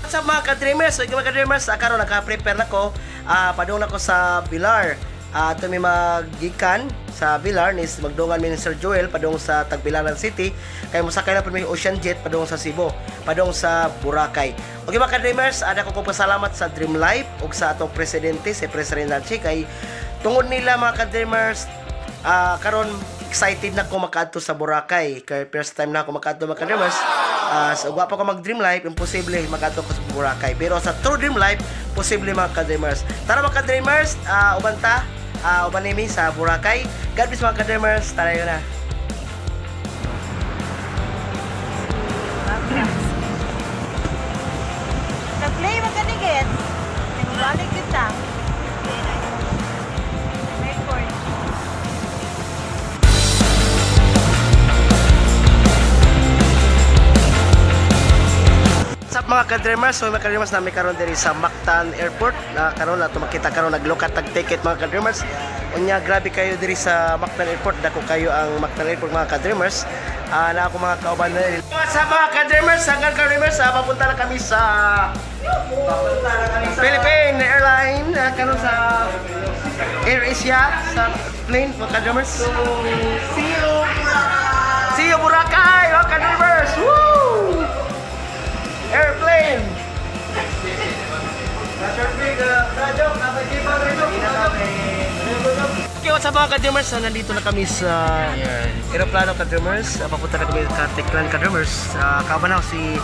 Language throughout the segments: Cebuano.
What's up, mga ka-dreamers? So, mga ka-dreamers, karon naka-prepare na ko. Padung na ko sa Pilar. Ito may magikan sa Pilar ni magdungan mi ni Sir Joel padung sa Tagbilaran City. Kay mosakay na pud mi Ocean Jet padung sa Cebu, padung sa Boracay. Okay, mga ka-dreamers, ada ko pasalamat sa Dream Life ug sa atong presidente si President Nancy kay tungod nila, mga ka-dreamers, karon excited na ko makaadto sa Boracay kay first time na ako makaadto, mga ka-dreamers. So wa pa ko mag Dream Life, imposible makaadto ko sa Boracay. Pero sa True Dream Life, posible, mga ka-dreamers. Tara, mga ka-dreamers, uban ta, uban nimi sa Boracay. God bless, mga ka-dreamers. Tara yun na. Nag-play man kanigit. Nagbalik kita. Record. What's up, mga ka-dreamers? So, mga ka-dreamers, namin karon diri sa Mactan Airport. Na karon na makita karon naglukat tag ticket, mga ka-dreamers. Unya grabe kayo diri sa Mactan Airport. Dako kayo ang Mactan Airport, mga ka-dreamers. Na ako mga kauban na diri. What's up, mga ka-dreamers? Hanggang ka-dreamers, papunta na kami sa Philippine Airline, karon sa Air Asia sa plane, mga ka-dreamers. So, see you. See you Boracay, mga ka-dreamers. Woo! Airplane! Okay, what's up, mga ka-dreamers? Nandito na kami sa aeroplano, ka-dreamers. Papunta na kami sa Teklan, ka-dreamers. Kauban ako si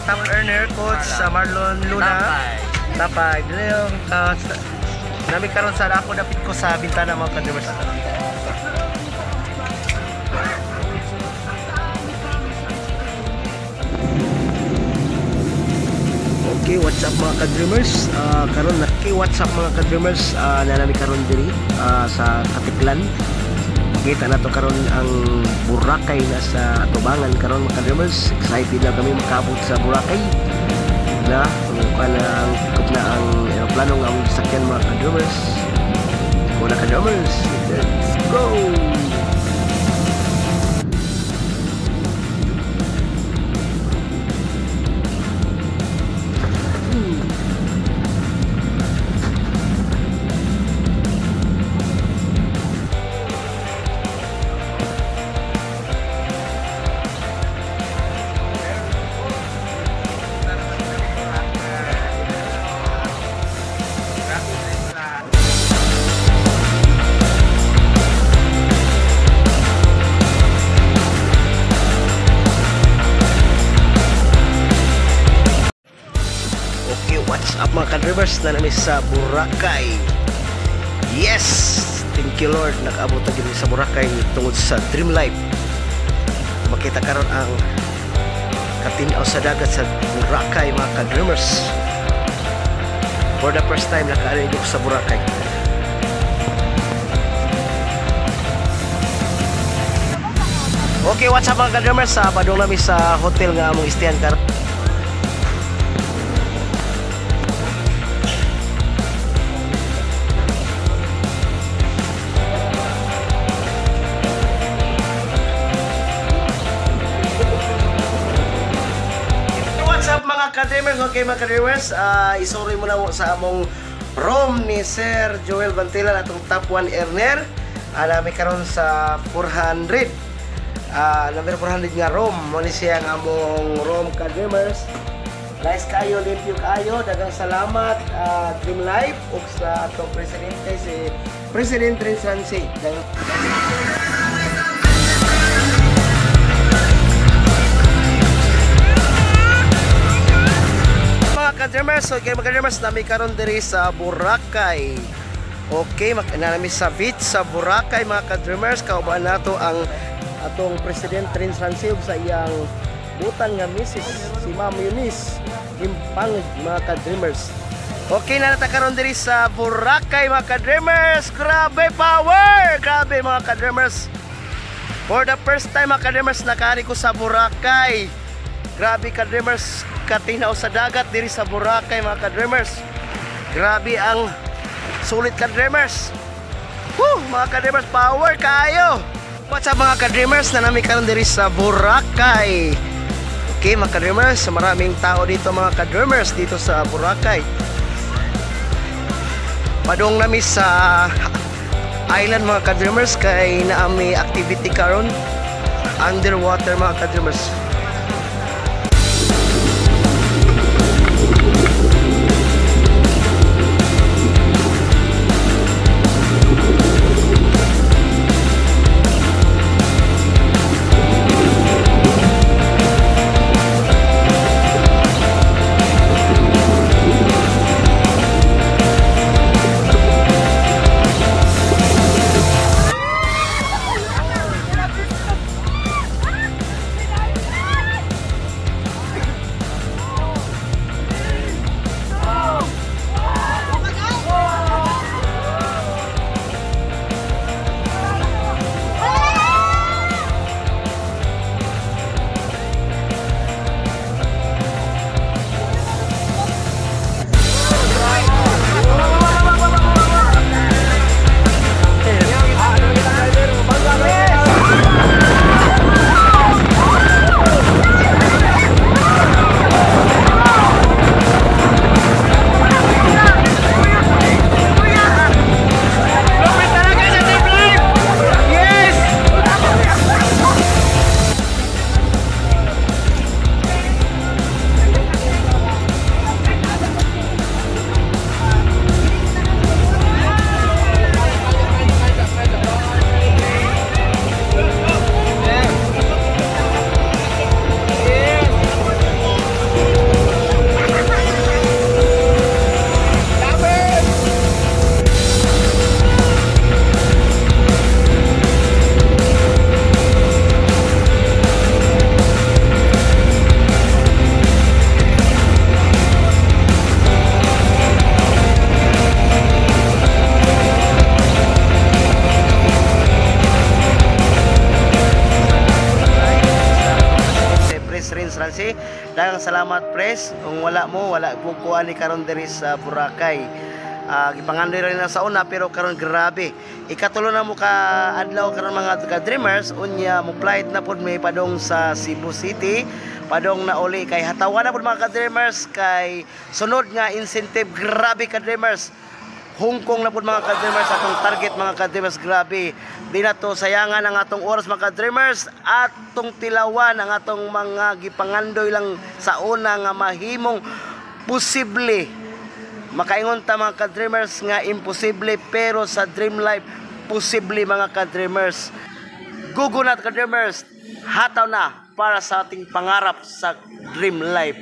top earner, Coach Marlon Luna. Tapay. Leon, nami karon sa ako dapit ko sa bintana, mga ka-dreamers. Okay, what's up, mga ka-dreamers? Karon na okay, what's up, mga ka-dreamers? Nanami karon diri sa Katiklan. Kita na to karon ang Boracay na sa atubangan karon, mga ka-dreamers. Excited na kami makaabot sa Boracay. Na kanang ikot na ang eroplano nga among sakyan, mga ka-dreamers. Kuna, ka-dreamers, let's go. Okay, what's up, mga ka-drivers? Na namin sa Boracay. Yes! Thank you, Lord. Nakaabot na gyud mi sa Boracay tungod sa Dream Life. Makita karon ang katinaw sa dagat sa Boracay, mga ka-dreamers. For the first time nakaari ko sa Boracay. Okay, what's up, mga ka-dreamers? Padung nami sa hotel nga among istihan karon. What's up, mga ka-dreamers? Okay, mga ka-dreamers, isuri mo na sa among room ni Sir Joel Bantilan, atong top 1 earner. Nami karon sa 400. Number 400 nga room. Mo ni siya ang among room, ka-dreamers. Nice kayo, limpyo kayo. Daghang salamat, Dream Life ug sa atong presidente si President Rin Sansi. Mga ka-dreamers, okay, mga ka-dreamers, nami karon diri sa Boracay. Okay, nami sa beach sa Boracay, mga ka-dreamers. Kauban nato ang atong President Rin Sansi ug sa iyang butan nga misis si Ma'am Eunice Gimpangig, mga ka-dreamers. Okay na nata karon diri sa Boracay, mga ka-dreamers. Grabe power! Grabe, mga ka-dreamers. For the first time, mga ka-dreamers, nakaari ko sa Boracay. Grabe, ka-dreamers, katinaw sa dagat diri sa Boracay, mga ka-dreamers. Grabe ang sulit, ka-dreamers. Woo, mga ka-dreamers, power kayo. What's up, mga ka-dreamers, na nami karon diri sa Boracay. Okay mga ka-dreamers, maraming tao dito mga ka-dreamers dito sa Boracay. Padung nami sa island mga ka-dreamers kay naami activity karon underwater mga ka-dreamers. Ransi, daghang salamat pres. Kung wala mo, wala po ko ani karon diri sa Boracay. Gipangandoy ra na sa una pero karon grabe. Ikatulo na mo ka adlaw karon mga ka-dreamers, unya mo flight na pud mi padong sa Cebu City. Padong na uli kay hatawan na pud mga ka-dreamers kay sunod nga incentive, grabe ka-dreamers. Hong Kong na pud mga ka-dreamers atong target mga ka-dreamers, grabe. Di na to sayangan ang atong oras mga ka-dreamers, atong tilawan ang atong mga gipangandoy lang sa una nga mahimong posible. Makaingon ta mga ka-dreamers nga imposible pero sa dream life posible mga ka-dreamers. Gugo na ka-dreamers, hataw na para sa ating pangarap sa dream life.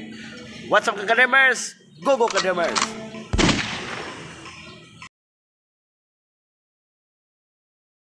What's up ka-dreamers? Go go ka-dreamers!